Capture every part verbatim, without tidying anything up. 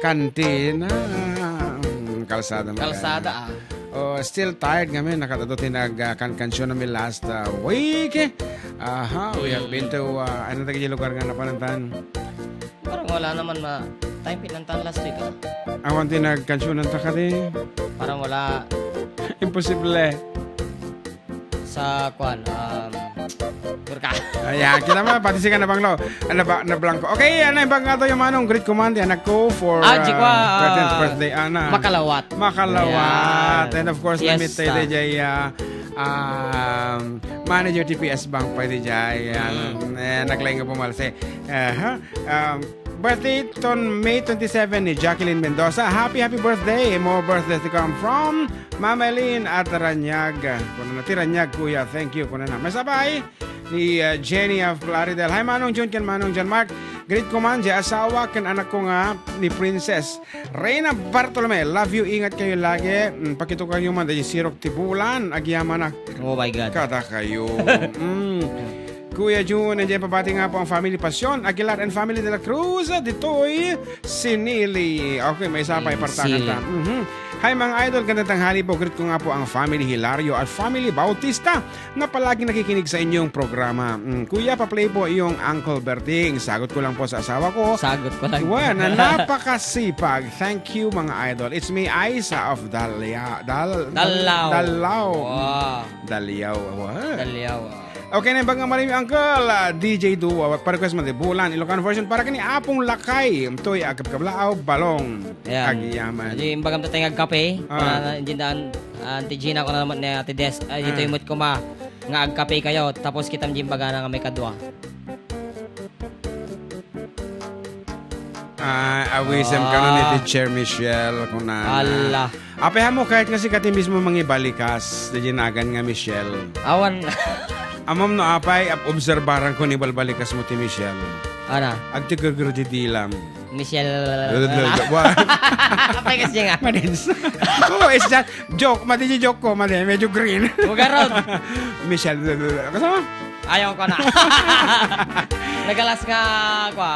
Kantina. Mm, kalsada, Kalsada, ah. Oh, still tired ngamin. Nakadado ti nag, ah, kan-, kansiyon namin last, ah, week. Aha, we have been to, ah, ano tagi lugar nga napanantan? Parang wala naman ma-, time pinantan last week, ah. Awan ti nagkansiyonan ta kadi? Parang wala. Imposible. Sa kwan, um, Burka. Ayan, kita mo, pati si ka nabanglo. Ano ba, nablangko. Okay, ano yung bang ato yung manong greet command yan? Ako for, Ah, uh, Jikwa, thirteenth ah, birthday, Ana. Makalawat. Makalawat. Ayan. And of course, Fiesta. Namit tayo dyan, uh, um, manager T P S Bank pa dyan. Ayan. Mm. Eh, naglaing nga pumalsi. Aha. Um, birthday ton May twenty-seven ni Jacqueline Mendoza. Happy, happy birthday. More birthdays to come from Mama Eileen at Ranyag. Kuna na ti Ranyag, kuya. Thank you. Kuna na. May sabay ni, uh, Jenny of Plaridel. Hi, Manong Jun ken Manong John Mark. Greet ko man, di asawa ken anak ko nga ni Princess Reyna Bartolome. Love you, ingat kayo lagi. Mm, pakitukan yo man, di sirok ti bulan. Agyamanak. Oh my God. Kada kayo. Mm. Kuya Jun, and then pabati nga po ang family Pasyon, Aguilar and family de la Cruz, ditoy Sinili. Okay, may isa pa, ipartakan ta. Mhm. Hi, mga idol, gandang tanghali po. Greet ko nga po ang family Hilario at family Bautista na palagi nakikinig sa inyong programa. Mm, Kuya, pa-play po yung Uncle Berting. Sagot ko lang po sa asawa ko. Sagot ko lang. Well, na napakasipag. Thank you, mga idol. It's me, Aiza of Dalia-, Dal-, Dallao. Dallao. Wow. Daliao, what? Daliao, ah. Okay, na yung bagang maraming uncle, ah, D J Duo, pa-request mo di Bulan, Ilocano version, para kini Apong Lakay, Toy Agkabkablaaw, Balong, Ayan. Agyaman. Di, imbagam tatay nga agkape, Ah. Para na, hindi daan, ah, Auntie Gina, kung naman ni Ate Des, ay, dito Ah. yung mo't kuma, nga agkape kayo, tapos kita yung bagana nga may kadwa. Ah, awisem kano ni Ah. Teacher Michelle, kunana. Ala. Apay mo, kahit nga sika ti mismo mangibalikas, di ginagan nga Michelle. Awan. Amam no apay, ap-, obserbaran ko ni balbalikas mo ti Michelle. Ana? Agtigerger di dilam. Michelle. Wa- Apay kasi nga. Madens. Oo, it's just joke. Madi di joke ko, madi. Medyo green. Bugarod. Michelle. Kasama? Ayaw ko na. Nagalas nga, kwa.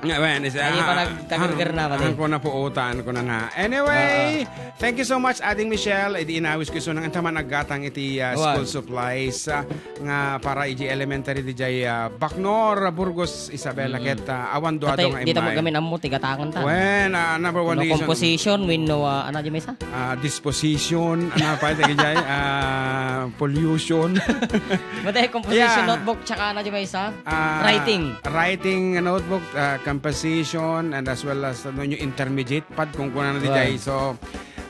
Nga, wen, is, Ay, ah, pa nag-, ah, tagerger na, pati. Ang ko na puutan, ko na na. Anyway, Oo. Thank you so much, Ading Michelle. Idi inawis ko isunang antaman aggatang iti, ah, Awan. School supplies, ah, nga para iti elementary di jay, ah, Bacnor, Burgos, Isabela, Mm. ket, ah, awan duado Atay, nga dito immay. Magamin ammo, tigatangan ta. Wen, ah, number one No reason. Composition, wenno, ah, ano di may isa? Ah, disposition, ano pa ito, jay? Ah, pollution. Matay composition Yeah. notebook, tsaka ano di may isa? Ah, Writing. Writing notebook, ah, composition, and as well as, ano, yung intermediate pad, kung kunana di Wow. jay. So,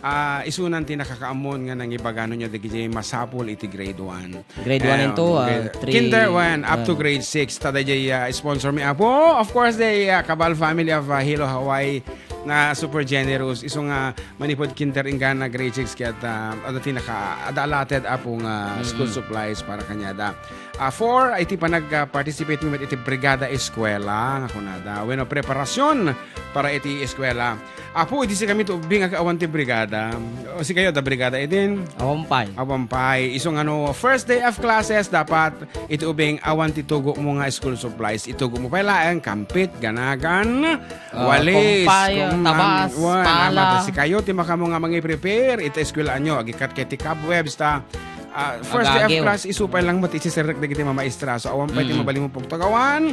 ah, isunan ti nakakaammon nga nangibagano nyo dagiti masapul iti grade one. Grade one and Eh, two, ah, grade three, Kinder one up to one. Grade six. Ta dayjay, ah, sponsor mi, Apo. Of course, the, ah, Cabal family of, ah, Hilo Hawaii na super generous. Isu nga manipud kinder inggana grade six ket, ah, adda ti naka-, adda allotted, Apo, nga Mm-mm. school supplies para kaniada. Ah, four, iti panag, ah, participate mi met iti Brigada Eskwela nga kunada. Wenno, preparasyon para iti eskwela. Apo, idi sikami ti ubbing, aga awan ti brigada. O, sikayo, adda brigada idin? Awan pay. Awan pay. Isu nga no, first day of classes, dapat iti ubbing awan ti tugo mo nga school supplies. Itugo mo pay laeng, kampit, ganagan, Ah, walis, kumpay, kum-, tabas, wan, pala. Amat, sikayo, ti makamo nga mangi-prepare, iti eskwelaanyo, agikat kay ti cobwebs, ta, ah, first day of Agagew. Class, isu pay lang mo ti isiserrek dagiti mamaestra. So, awan pay ti Mm. mabalin mo pagtagawan.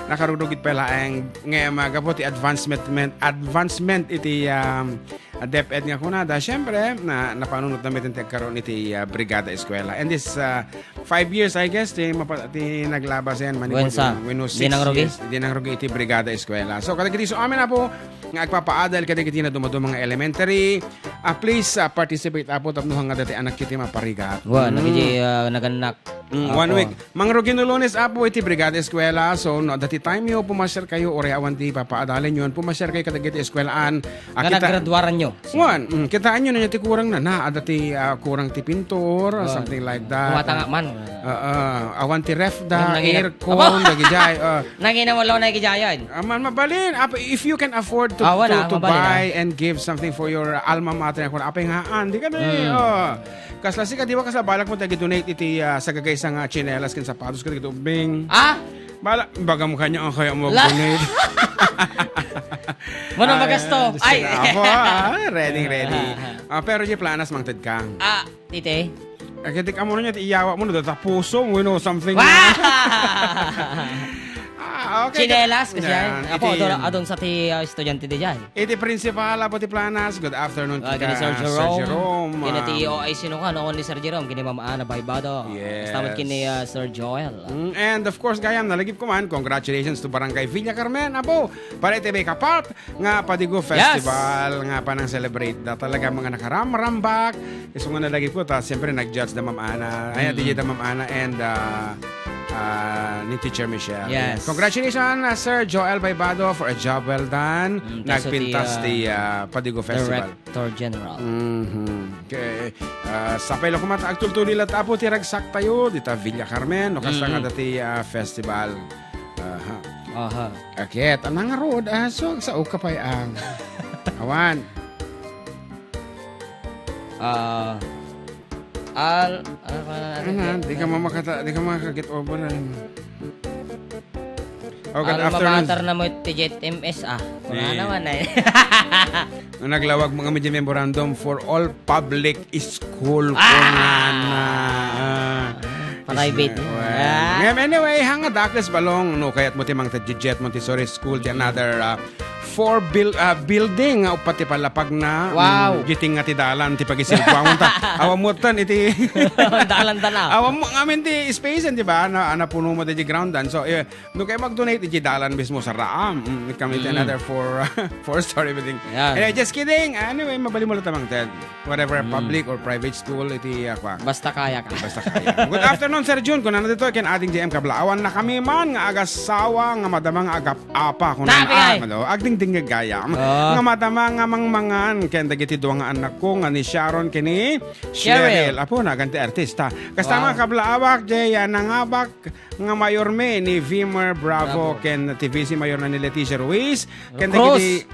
Nakarugdugit pay laeng ngem, ah, gapu ti advancement, men-, advancement iti, um, DepEd nga kunada. Siyempre, na, napanunot na met ti agkaroon iti, ah, Brigada Eskwela. And this, ah, five years, I guess, ti mapa-, ti naglabas yan, manipud Wensa, wenno di six nang rugi? Years, di nang rugi iti Brigada Eskwela. So, kadagiti so amin, Apo, nga agpapaadal kadagiti nadumaduma nga elementary, ah, please, ah, participate, Apo, tapno hangga dati anak iti maparigat. Wa, Mm. nagiti, ah, nagannak. Mm, Apo. One week. Mangrugi no Lunes, Apo, iti Brigada Eskwela. So, no, dati time yo, pumasyar kayo, uray awan ti papaadalen yon, pumasyar kayo kadagiti eskwelaan. Ah, Nga kita naggraduaran nyo. Wan, mm, kitaan nyo na ti kurang na, na, adda ti, ah, kurang ti pintor, Ah. something like that. Kumata nga man. Ah, ah, awan ti ref da, Awan nangina-, aircon, Aba! dagijay, ah. Nangina mo law na ikijayan. Ah, man, mabalin. Ap-, if you can afford to, Awan, to, ah, to mabalin, buy ah. and give something for your alma mater, kung apay nga, ah, di ka na, Mm. oh. Kasla sika, di ba, kasla balak mo tagi-donate iti, ah, sa gagaysa nga tsinelas ken sapatos ken iti ubbing? Ah? Bala, bagam kanya ang kaya mo La- donate. Mano Ay, magasto? Diyos Ay. ko na. Apo, ah, ready, ready. Ah, pero di planas mangted ka. Ah, ite? Ay, kaya di ka mo niya, iyawa mo, nadatapuso mo, you know, something. Wah! Ah, okay. Chinelas, kasi Yan, ay. Apo, iti- adun, adun sa ti, ah, estudyante di jay. Iti principal, Apo ti Planas. Good afternoon, Ah, kini Sir Jerome. Jerome. Kini ti Ah, O I C no ka, no, ni Sir Jerome, kini Ma'am Ana Baybado. Yes. Basta met kini, ah, Sir Joel. Mm, and of course, gayam, nalagip ko man, congratulations to Barangay Villa Carmen, Apo, para iti may kapart nga Padigo Yes. Festival nga panang celebrate da talaga mga nakaramrambak. Isu nga nalagip ko, ta, siyempre, nag-judge da Ma'am Ana. Ay, Mm. ati da Ma'am Ana and, ah, ah, ni Teacher Michelle. Yes. Congratulations, ah, Sir Joel Baybado, for a job well done. Mm, thanks to Nagpintas the, ah, ti, ah, Padigo Festival. Director General. Mhm. Okay. Ah, sapay la kumat, agtultuloy la ta, Apo, ti ragsak tayo, dita Villa Carmen, no, kasta Mm. nga dati, ah, festival. Aha. Aha. Aket, anang arod, ah, so, sa uka pay ang. Awan. Ah, al-, ano pa na natin? Ano, di ka mamakata-, di ka makaka-get over, ano. Oh, good Alma afternoon. Mater na mo ti Jet M S, ah. Kuna Eh. naman, eh. Ang naglawag mga media memorandum for all public school, Ah! kuna na. Ah, Private. is-, well, Ah! ngem, anyway, hanga dakes balong, no, kayat mo ti mangted Jet Montessori School, ti Mm. another, ah, four buil-, ah, building nga uppat ti palapag na. Wow. Mm, giting nga ti dalan ti pagisilpuan ta. Awan mo tan iti Dalan ta na. Awan mo ngamin ti space, di ba? Na, napuno mo di ground dan. So, eh, no kay mag-donate iti dalan mismo sa Raam. Mm, kami ti Mm. another four, four story building. Yan. Eh, just kidding. Anyway, mabalin mo lang tamang Ted. Whatever, Mm. public or private school, iti, ah, kwa. Basta kaya ka. Basta kaya. Good afternoon, Sir Jun. Kunana dito, ken Ading J M Kablaawan, na kami man nga agasawa nga madama nga agap-apa. Kunana, Tabi ay! ah, ano, agdingding nga gayam. Ah. Nga madama nga mangmangan, ken dagiti dua nga anakko nga ni Sharon ken ni Cheryl. Cheryl. Apo, nagan ti artista. Kasta Wow. nga kablaawak, jay, ah, nangabak nga mayormi ni Vimer Bravo, Bravo. ken ti vice mayor na ni Leticia Ruiz, ken Cruz. dagiti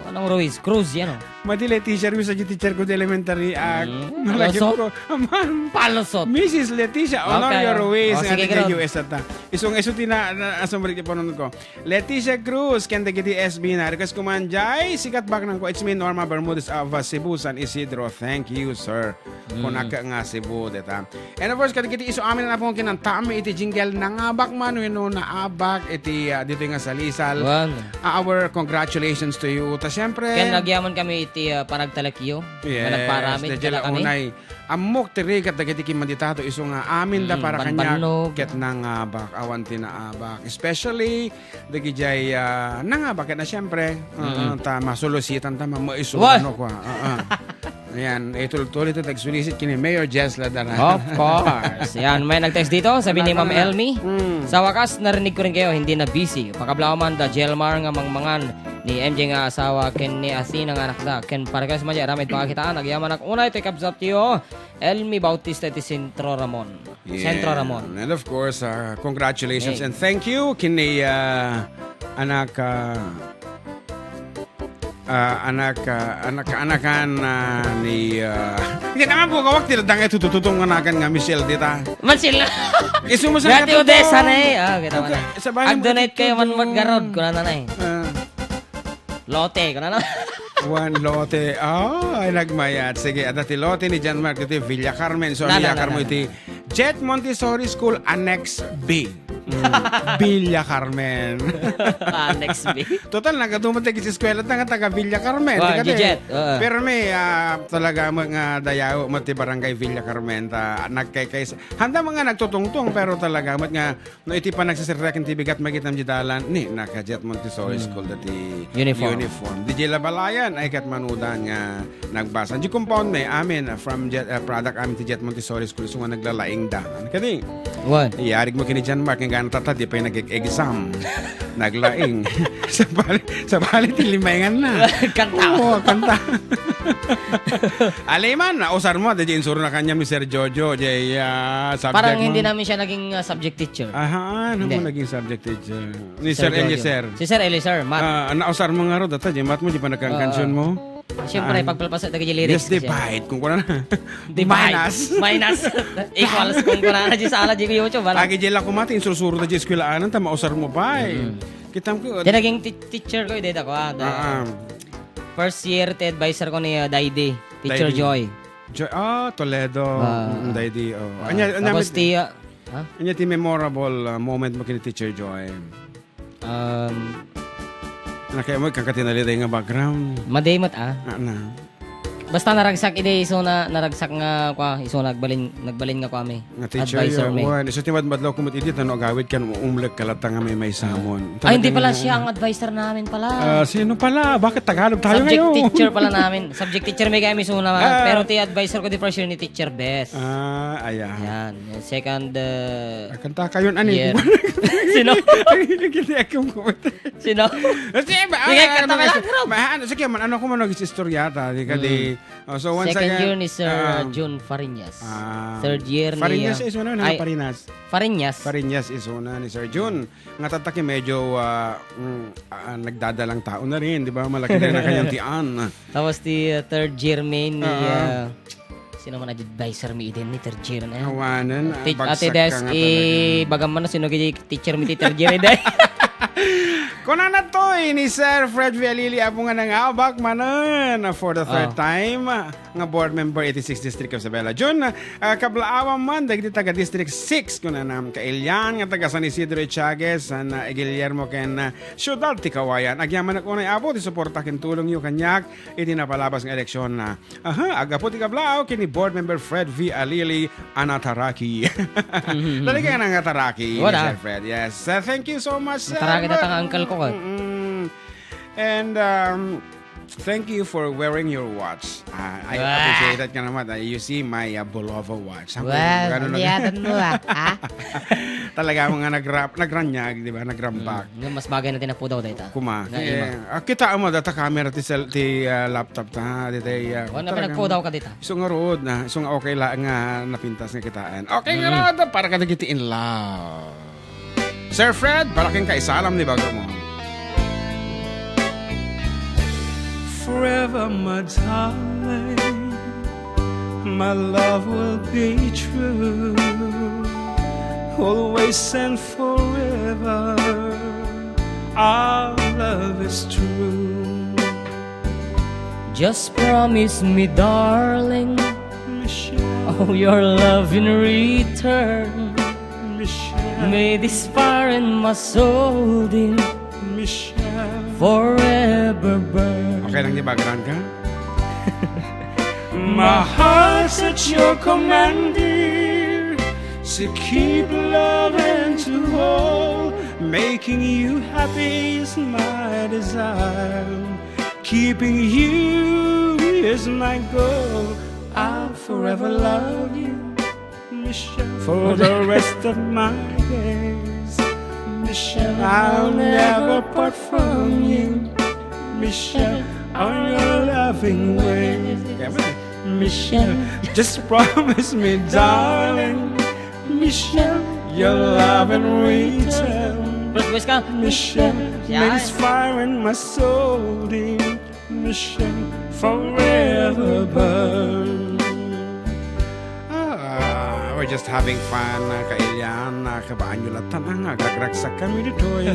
Anong Ruiz? Cruz, yan, oh. Madi Leticia Ruiz, a teacher ko di elementary, ah, Mm. nalagip Palusot? ko. Aman. Palusot. Missus Leticia Okay, Honorio oh. Ruiz, Oh, nga sige, taga Gerald. U S ata. Isung iso ti na, na, asumrik ti panon ko. Leticia Cruz, ken dagiti S B na. Request ko man, jay, sikat baknang ko. It's me, Norma Bermudez of, uh, Cebu, San Isidro. Thank you, sir. Mm. Kunak nga Cebu, deta. And of course, kadagiti isu amin na pong kinantam iti jingle, nangabak man wenno naabak iti, ah, ditoy nga salisal. Wan. Ah, our congratulations to you. Ta siyempre, Ken agyaman kami iti, ah, panagtalekyo. Yes, nga nagparamid daydiay la kami. Unay, ammok ti rigat dagiti kimmanditato isu nga amin da Mm, para kaniak banbannog. Ket nangabak, awan ti naabak. Especially, Dagijay, ah, nangabak ket na, siyempre, ah, Mm. ah, ta masolisitan ta, ma-, maisuran Wah! no, kwa. Ah, ah. Ayan, itultuloy ito, tagsulisit kini Mayor Jess Ladaran. Of course. Yan, may nag-text dito, sabi ni Ma'am Nagpamela. Elmi, Mm. "Sa wakas, narinig ko rin kayo, hindi na busy. Pakablawan da Jelmar nga mangmangan ni M J nga asawa, ken ni Athena nga anak da. Ken parekas man di aramid pakakitaan, agyaman ak unay ti kabsat yo, Elmi Bautista ti Centro Ramon." Centro Ramon. And of course, ah, congratulations Hey. and thank you kini, ah, anak, ah, ah, anak, ah, anak, anakan, ah, ni, ah, hindi naman po kawak, tila dangay tutututong anakan nga Michelle, dita. Mansil na. Isu mo sa Dati natuto. Odessa na eh. Ah, kita mo na. Okay, sa bahay mo Ag-donate kayo man tututong. Maggarod, kuna na na eh. Ah. Lote, kuna na. One lote. Oh, ay nagmayat. Sige, adda ti lote ni John Mark iti Villa Carmen. So, Na, na, Villa na, Carmen na, na. iti Jet Montessori School Annex B. Mm. Villa Carmen. Annex B. Total, nagatuman tayo sa eskwela ta nga taga Villa Carmen. Wa, Di ka di, Jet, oo. Pero may, ah, talaga mo nga dayaw mo ti barangay Villa Carmen. Ta, nagkay-, kay-, handa mga nagtutungtong, pero talaga mo nga No, iti panagsisirdek iti bigat, magitam di dalan, ni, naka-Jet Montessori Hmm. School dati Uniform. uniform. Di jay labalayan, ay ket manudan nga nagbasa. Di compound na, amin, ah, from Jet, ah, product amin ti Jet Montessori School, so nga naglalaing da. Ano ka di? Wan. Iyarig mo kini John Mark, nga gana tata, di pa yung nag-exam. Naglaing. Sa bali, sa bali, tilimaingan na. Kanta. Oo, kanta. Aliman, nausar mo, di insuro na kanya, Mister Jojo, di, ah, subject Parang mo. hindi namin siya naging, ah, subject teacher. Aha, ano Hindi. mo naging subject teacher? Ni Sir Sir Jojo. Eliezer. Si Sir Eliezer, math. Ah, nausar mo nga ro, data, di math mo, di pa nagkangkansyon Oo. mo? Siyempre, ah, pagpalpaso dagiti lyrics, yes, kasi divide. Kung kuna na. Divide. Minus. Minus. Equals. Kung kuna na, di sala, di ko YouTube, ala. Agi di la kumati, insursuro da di eskwelaanan, ta mausar mo pa, eh. Mm. Kitam ko. Di naging ti-, teacher ko, eh, dito ko, ah, da-, ah, ah, first year, ti advisor ko ni, ah, Daydi. Teacher Daydi. Joy. Joy, ah, Toledo. Ah, mm, ah. Daydi, oh. Ah, anya, anya, tapos ti, ah, ha? Anya ti memorable, ah, moment mo kini Teacher Joy? Um, Nakaya mo, ikang katinaliday nga background. Madi met, ah. Ah, na. Basta naragsak idi, isu na, naragsak nga, kwa, isu nagbalin, nagbalin nga, kwa, mi. Nga teacher, advisor, yeah, mi. Wan. Isu ti madmadlaw kumot idi, tano agawid kan umlek ka latta nga may, may samon. Ay, hindi pala siya ang advisor namin pala. Ah, sino pala? Bakit Tagalog tayo ngayon? Subject teacher pala namin. Subject teacher mi kami isu na, ah, pero ti advisor ko di first year ni Teacher Beth. Ah, aya. Yan. Yung second, uh, ah, kanta kayo, ani? Year. Sino? Ang hindi ako kumot. Sino? Sige, ah, kanta ka lang, bro. Ano, sige man, ano ko man nag-istorya ta, di ka di. Mm. Oh, so once again, second year ni Sir, ah, Jun Fariñas. Ah, third year ni, Fariñas, ah, is una na, ay, Farinas. Fariñas. Fariñas is una ni Sir Jun. Nga tataki medyo, ah, mm, ah, nagdadalang tao na rin, di ba? Malaki na rin ang kanyang tiyan. Tapos ti, ah, third year mi ni, ah, ah, sino man advisor mi idin ni third year na? Awanan, ah, ti-, bagsak Ate Des, ka nga i-, talaga. Bagam man na sino gidi teacher mi ti third year, eh, day. Kunana toy ni Sir Fred Vialili, apo nga nangabak manen for the third, oh, time, ah, nga board member iti sixth District of Isabela. Jun, ah, kablaawan man dagiti taga District six, kunana, kailian nga taga San Isidro Echagez, San, ah, Guillermo ken, ah, Siudad ti Kawayan. Agyamanak unay, Apo, ti suporta ken tulongyo kaniak iti napalabas nga eleksyon. Aha, aggapu ti kablaaw ken ni Board Member Fred V. Alili a nataraki. Talaga nga nangataraki ni Sir Fred. Yes. Uh, thank you so much, Sir. Nataraki data nga uncle ko, eh. Mm-mm. And, um, thank you for wearing your watch. Ah, I appreciate that nga naman. Ah, you see my, uh, Bulova watch. Sabi ko, well, ano na, talaga mo nga nagrap-, nagranyag, di ba? Nagrambak. Mm. Nga mas bagay na ti napudaw dayta. Kuma. Nga ima. Eh, ah, kita mo data camera ti cell, ti, ah, laptop ta, di tay, ah, wala pa talagang nagpudaw ka dita. Isu nga ruod na, isu nga okay la nga napintas nga kitaan. Okay nga ruod, para kadagiti in love. Sir Fred, para ken ka, isalam ni bago mo. Forever, my darling, my love will be true. Always and forever, our love is true. Just promise me, darling, Michelle, oh, your love in return. Michelle. May this fire in my soul, dear, Michelle, forever burn. Okay lang di background ka? My heart's at your command, dear. So keep loving to hold. Making you happy is my desire. Keeping you is my goal. I'll forever love you, Michelle, for the rest of my days. Michelle, I'll never part from you. Michelle, on your loving ways. Michelle, just promise me, darling. Michelle, your love in return. First voice ka. Michelle, yeah, may this fire in my soul, dear. Michelle, forever burn. Ah, we're just having fun, ah, kailian, ah, kabaan nyo latta, ah, nga agragragsak kami ditoy.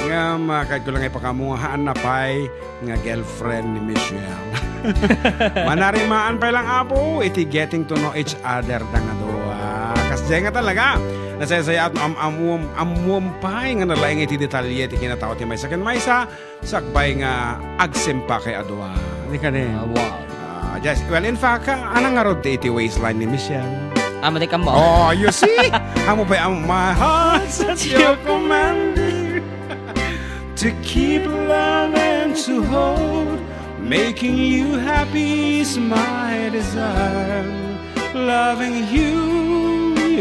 Ngem, ah, kahit ko lang ipakamungahaan na pay nga girlfriend ni Michelle. Manarimaan pay lang, Apo, iti getting to know each other dang a dua. Kasdiay nga talaga. Nasaysayaat no am-, ammuam-, ammuam pay nga nalaing iti detalye ti kinatao ti maysa ken maysa. Sakbay nga agsimpakay a dua. Di ka din. Ah, wow. Ah, just, well, in fact, ah, anang ngarud ti iti waistline ni Michelle? Ah, madi ka mo. Oh, you see? Amo pa ang my heart's at your command. To keep loving to hold, making you happy is my desire. Loving you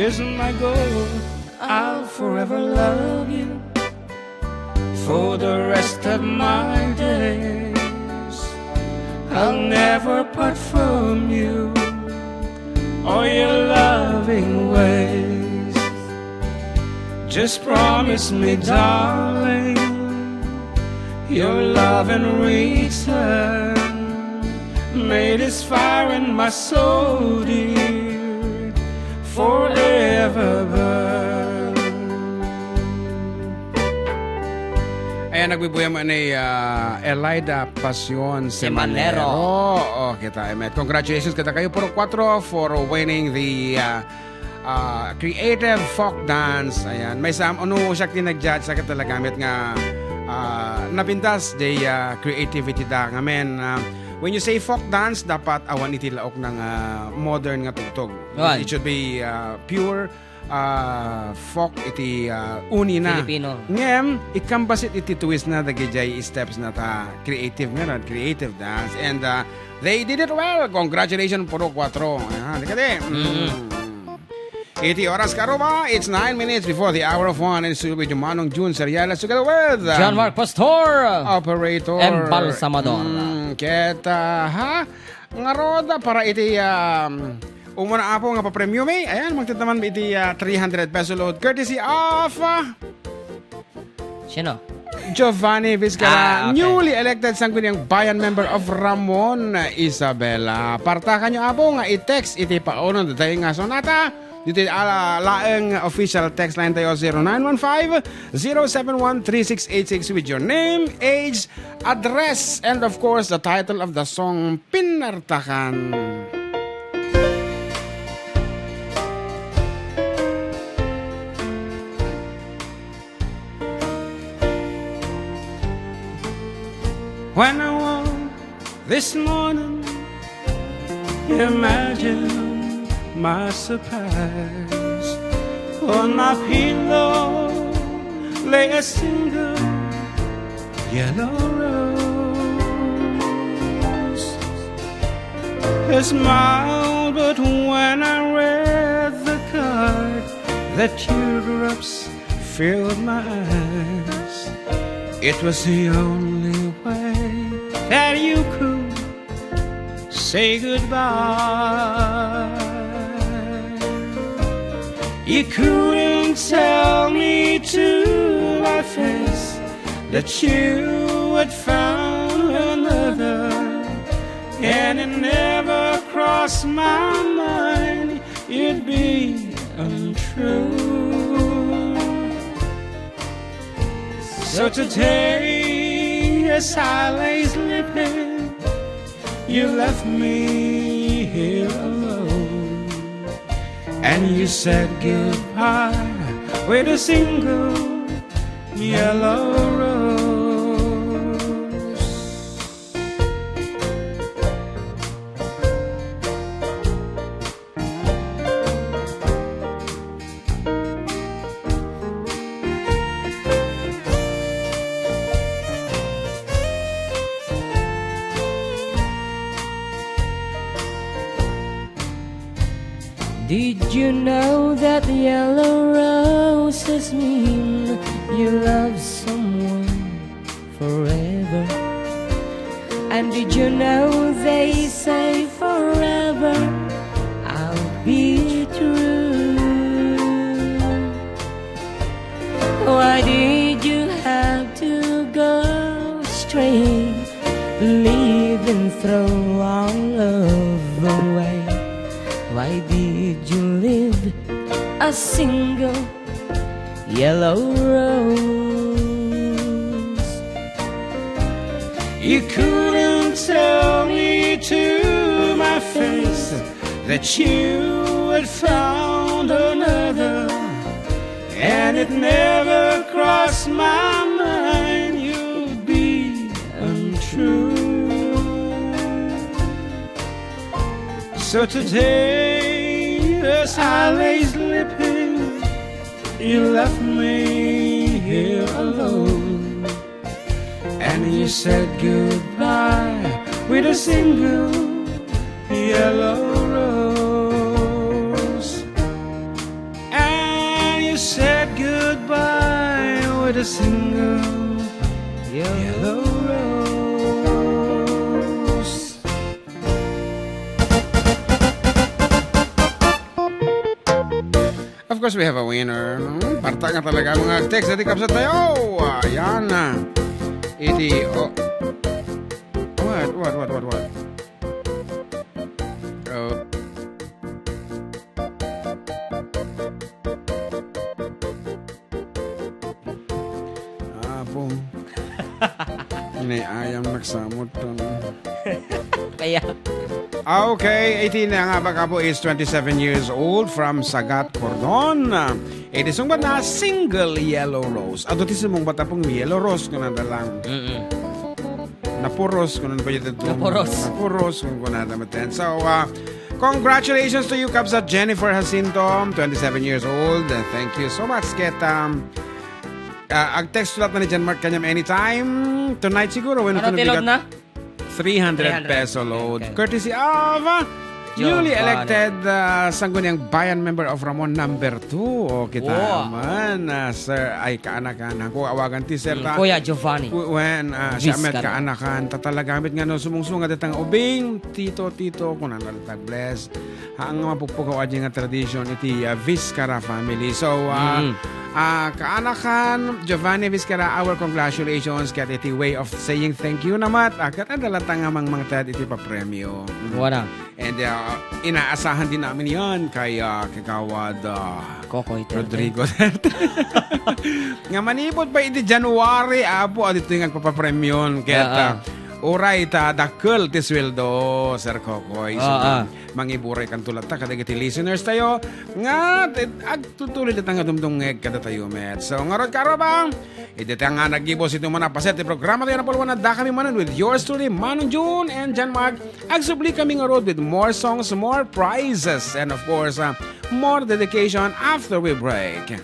is my goal. I'll forever love you for the rest of my days. I'll never part from you or your loving ways. Just promise me, darling, your love in return. This fire in my soul, dear, forever burn. Ayan, nagbibuya man ni, ah, Elida Pasion Semanero. Semanero. Oh, kita, Emet. Congratulations kadakayo, Purok Kuatro, for winning the, ah, ah, creative folk dance. Ayan. Maysa, ano, siak ti nag-judge, sa talaga, met nga, ah, napintas, the, ah, creativity da. Ngamin, ah, when you say folk dance, dapat awan iti laok nga, ah, modern nga tugtog. Awan. It should be, ah, pure, ah, folk iti, ah, uni na. Filipino. Ngem, ikambassit iti twist na, dagijay steps na ta creative meron, creative dance. And, ah, they did it well. Congratulations, Purok Kuatro. Ayan, di ka di? Mm. Mm. Iti oras karuba, it's nine minutes before the hour of one, and still with Manong Jun Seriales together with, uh, John Mark Pastor. Operator. Embalsamador. Mm, ket, uh, ha? Ngarud, para iti, um, umuna, Apo, nga papremyo mi. Ayan, magtataman iti, uh, three hundred peso load courtesy of, uh, Sino? Giovanni Vizcarra, Ah, okay. Newly elected Sangguniang Bayan member of Ramon, Isabela. Partakanyo, Apo, nga i-text iti pauno datayo nga sonata. Dito, ala, laeng official text line tayo, zero nine one five, zero seven one, three six eight six, with your name, age, address, and of course, the title of the song, Pinartakan. When I woke this morning, imagine my surprise. On my pillow lay a single yellow rose. I smiled, but when I read the card, the teardrops filled my eyes. It was the only way that you could say goodbye. You couldn't tell me to my face that you had found another, and it never crossed my mind you'd be untrue. So today, as I lay sleeping, you left me here alone, and you said goodbye with a single yellow rose. Did you know that yellow roses mean you love someone forever? And did you know they say forever I'll be true? Why did you have to go astray, leaving throw our love away? Why did you leave a single yellow rose? You couldn't tell me to my face that you had found another, and it never crossed my mind you'd be untrue. So today, as I lay sleeping, you left me here alone, and you said goodbye with a single yellow rose. And you said goodbye with a single yellow rose. Of course, we have a winner. Hmm? Parta nga talaga mga text dati kapsat tayo. Oh, ayan na. Iti, oh. What, what, what, what, what? Ni ayam nagsamot to, no? Kaya, Okay, iti nangabak, apo, is twenty-seven years old from Sagat, Cordon. Iti sungbat na single yellow rose. Adu ti sumungbat, apong, yellow rose, kunada lang. mm Napuros, kunan pa yun ito. Napuros. Napuros, kun kunada maten. So, uh, congratulations to you, Kabsat Jennifer Jacinto, twenty-seven years old. Uh, thank you so much. Ket, um, uh, ag-text ulit na ni Jan Mark kaniam anytime. Tonight siguro, when Ano ti load na? three hundred Three hundred. Peso load. Okay. Courtesy of, uh, newly Giovanni. Elected, uh, Sangguniang Bayan member of Ramon number two. O, kita Wow. man, uh, sir, ay, kaanakan. Ako awagan ti sir Mm, ta. Kuya Giovanni. Ku-, When, uh, si Ahmed Vizcarra. Kaanakan, tatalagamit nga no sumungsunga datang ubing, tito, tito, kunana tag bless. Haang nga mapupukaw adi nga tradition iti, uh, Vizcarra family. So, uh, Mm. uh, Kaanakan, Giovanni Vizcarra, our congratulations. Ket iti way of saying thank you namat, uh, ket adda latta nga mangmangted iti papremyo. Mm. Wala. And, uh, inaasahan din namin yan kay, uh, Kagawad, uh, Kokoy Duterte. Rodrigo Duterte. Nga manipod pa iti January, apo, adito nga agpapapremyon. Ket, Ah, ah. uh, uray ta dakkel ti sweldo, Sir Kokoy. So, Ah, ah. mangiburay kanto latta kadagiti listeners tayo nga, eh, agtutuloy latta nga dumdumngeg kadatayo met. So, ngarud, karubang, iti ta nga naggibo iti umuna a paset ti programa tayo na pulwan, adda kami manen with yours truly, Manong June and Jan Mark. Agsubli kami ngarud with more songs, more prizes, and of course, uh, more dedication after we break.